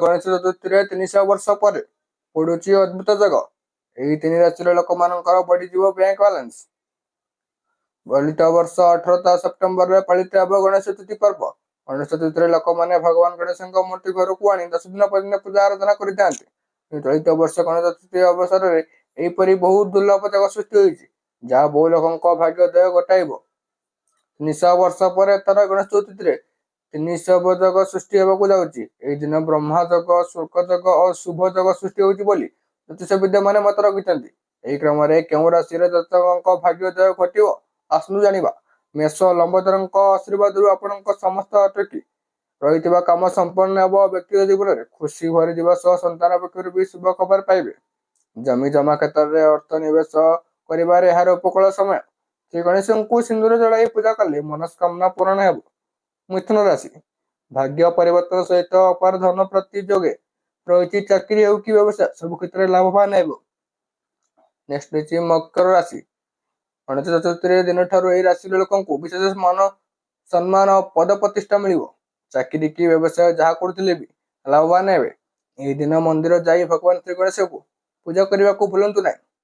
ଗଣେଶ ଚତୁର୍ଥୀରେ 300 ବର୍ଷ ପରେ ପଡୁଛି ଅଦ୍ଭୁତ ଯୋଗ। ଏହି ତିନି ରାଶିର ଲୋକମାନଙ୍କର ବଢିଯିବ ବ୍ୟାଙ୍କ ବାଲାନ୍ସ। ଚଳିତ ବର୍ଷ 18 ସେପ୍ଟେମ୍ବରରେ ପାଳିତ ହେବ ଗଣେଶ ଚତୁର୍ଥୀ ପର୍ବ। ଗଣେଶ ଚତୁର୍ଥୀରେ ଲୋକମାନେ ଭଗବାନ ଗଣେଶଙ୍କ ମୂର୍ତ୍ତି ଘରକୁ ଆଣି 10 ଦିନ ପର୍ଯ୍ୟନ୍ତ ପୂଜା ଆରାଧନା କରିଥାନ୍ତି। କିନ୍ତୁ ଚଳିତ ବର୍ଷ ଗଣେଶ ଚତୁର୍ଥୀ ଅବସରରେ ଏହିପରି ବହୁତ ଦୁର୍ଲଭ ଯୋଗ ସୃଷ୍ଟି ହୋଇଛି, ଯାହା ବହୁ ଲୋକଙ୍କ ଭାଗ୍ୟୋଦୟ ଘଟାଇବ। 300 ବର୍ଷ ପରେ ଏଥର ଗଣେଶ ଚତୁର୍ଥୀରେ 300 ଯୋଗ ସୃଷ୍ଟି ହେବାକୁ ଯାଉଛି। ଏହି ଦିନ ବ୍ରହ୍ମା ଯୋଗ, ଶୁକ୍ର ଯୋଗ ଓ ଶୁଭ ଯୋଗ ସୃଷ୍ଟି ହେଉଛି ବୋଲି ଜ୍ୟୋତିଷବିଦ ମାନେ ମତ ରଖିଛନ୍ତି। ଏହି କ୍ରମରେ କେଉଁ ରାଶିର ଜାତକଙ୍କ ଭାଗ୍ୟୋଦୟ ଘଟିବ, ଆସନ୍ତୁ ଜାଣିବା। ମେଷ, ଲମ୍ବୋଦରଙ୍କ ଆଶୀର୍ବାଦରୁ ଆପଣଙ୍କ ସମସ୍ତ ଅଟକି ରହିଥିବା କାମ ସମ୍ପନ୍ନ ହେବ। ବ୍ୟକ୍ତିଗତ ଜୀବନରେ ଖୁସି ଭରିଯିବା ସହ ସନ୍ତାନ ପକ୍ଷରୁ ବି ଶୁଭ ଖବର ପାଇବେ। ଜମି ଜମା କ୍ଷେତ୍ରରେ ଅର୍ଥ ନିବେଶ କରିବାରେ ଏହାର ଉପକୂଳ ସମୟ। ଶ୍ରୀ ଗଣେଶଙ୍କୁ ସିନ୍ଦୁର ଚଢ଼ାଇ ପୂଜା କଲେ ମନସ୍କାମନା ପୂରଣ ହେବ। ମିଥୁନ ରାଶି, ଭାଗ୍ୟ ପରିବର୍ତ୍ତନ ସହିତ ଅପାର ଧନ ପ୍ରାପ୍ତି ଯୋଗ ରହିଛି। ଚାକିରି ହେଉ କି ବ୍ୟବସାୟ, ସବୁ କ୍ଷେତ୍ରରେ ଲାଭବାନ ହେବ। ନେକ୍ସଟ ରହିଛି ମକର ରାଶି। ଗଣେଶ ଚତୁର୍ଥୀ ଦିନଠାରୁ ଏହି ରାଶିର ଲୋକଙ୍କୁ ବିଶେଷ ମାନ, ସମ୍ମାନ ଓ ପଦ ପ୍ରତିଷ୍ଠା ମିଳିବ। ଚାକିରି କି ବ୍ୟବସାୟ ଯାହା କରୁଥିଲେ ବି ଲାଭବାନ ହେବେ। ଏହି ଦିନ ମନ୍ଦିର ଯାଇ ଭଗବାନ ଶ୍ରୀ ଗଣେଶଙ୍କୁ ପୂଜା କରିବାକୁ ଭୁଲନ୍ତୁ ନାହିଁ।